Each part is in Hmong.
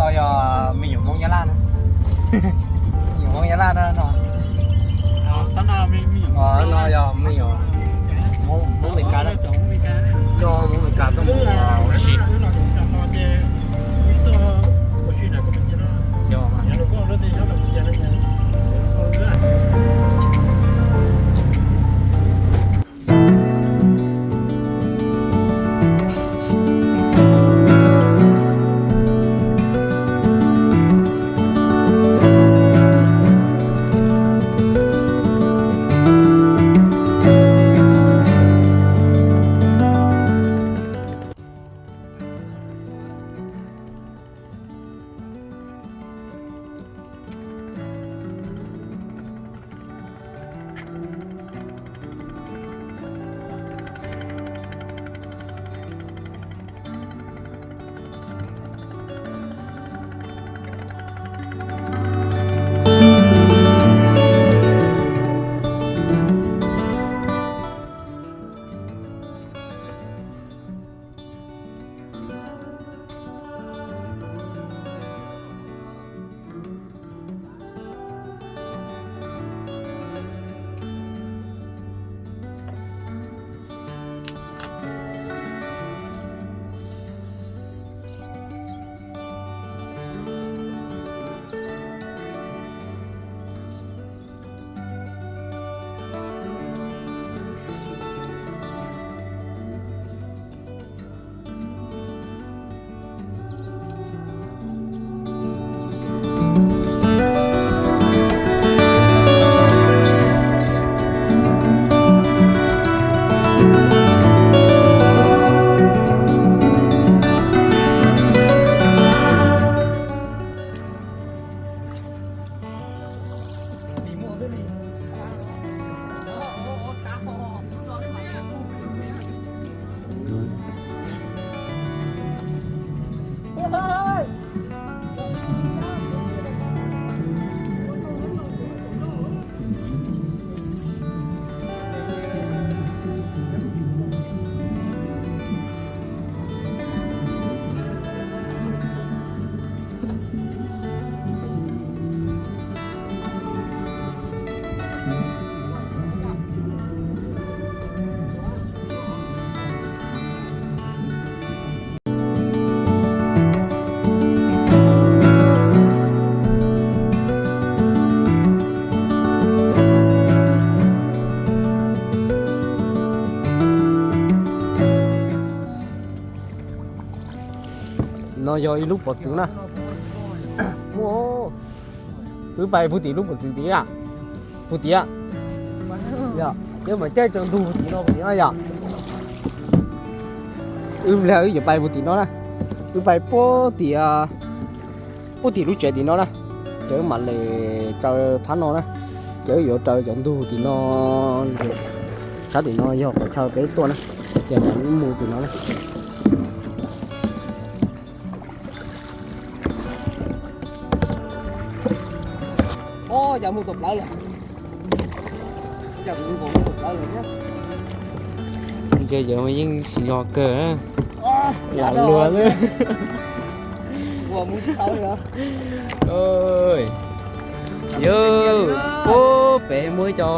Yog me nyuam Hmoob Nyab Laj na. Me nyuam Hmoob Nyab Laj na no. No yog me nyuam Hmoob Amelikas na. Coj Hmoob Amelikas tuaj mus ua si. No yog ib lub pov txwv na. Wb pais puag tim lub pov txwv tid a, puag tim. Yog, wb mam caij rau ntug tim no puag tim no yom. Wb pliag wb yuav pais puag tim no na. Wb pais puag tim, puag tim lub tsev tim no na. Ces wb mam li raws phab no na. Ces wb yuav raws cov ntug tim no. Sab tim no yog qhov chaw peb tuaj na. Ces wb mus tim no na. Ua cas mus tom plawv lawm? Ua cas kuv mus tom plawv lawm thiab? Ntshe cov yeej tsis yog kawg. Lam luag xwb. Ua mus tsis tau li os. Yawg, puag pem muaj ib co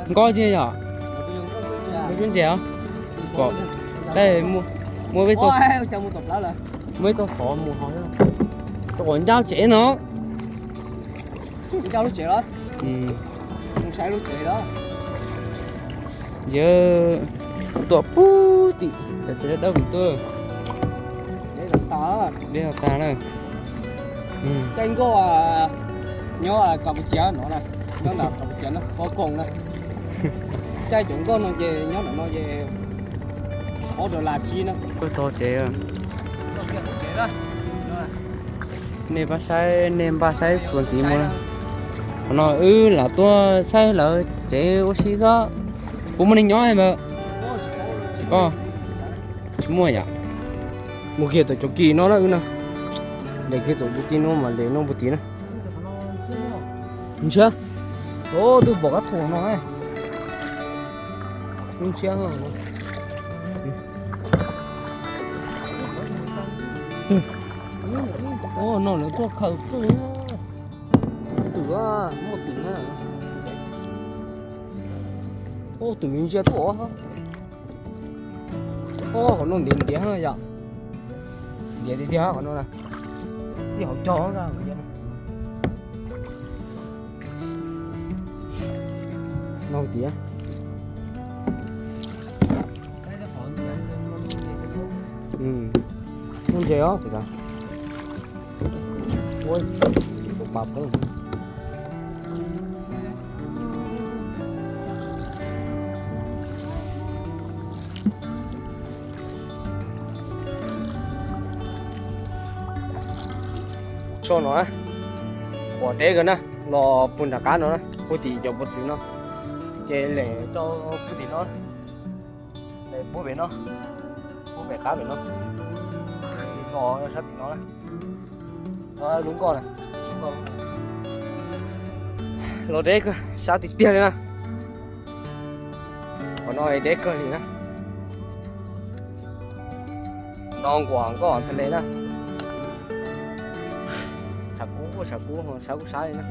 nkoj tiag yom? Nkoj cuab ntses os. Pom, muaj ib txoj, muaj ib txoj xov mus hauv, rau qhov ncaj tsev no. Ncaj lub tsev los? Mus saib lub tsev los. Yawg, tuaj puag tim cov tsev dawb dawb kuv tuaj. Deb los tag na. Caij nkoj nyob Campuchia no na, nyob nram Campuchia na, Pov Koos na. Caij cov nkoj no ces nyob nram no ces ob dollar tsib na. Tuaj txog tsev. Nej npaj saib, nej npaj saib txuas ntxiv mus. Qhov no wb lam tuaj saib lawv tsev ua si xwb. Puas muaj neeg nyob mas? Tsis paub. Tsis muaj yom. Mus kiag tom cov kis no na wb na. Lem kiag tom cov kis no mas lem no puag tid na. Ntshiab. Os, twb pom kab thuam no. Ntshiab. Ua no lawv tuaj khaws twm, twm, muaj twm na. Ua twm ntsia tuaj. Ua qhov no ntiav ntiav yom. Ntiav tiag tiag qhov no na. Txij hauv cog. No tiav. Muaj ntses os. So no, quav deb kawg na, los puag nram qab no na, puag tim cov pob txwv no, ces lem rau puag tim no, lem puag pem no, puag pem qab pem no, los sab tim no na, lub nkoj na, los deb kawg sab tiag tiag li na. Qhov no deb kawg li na. No nkuas nkoj tha le na. Tshav kub, tshav kub, sab kub sab li na.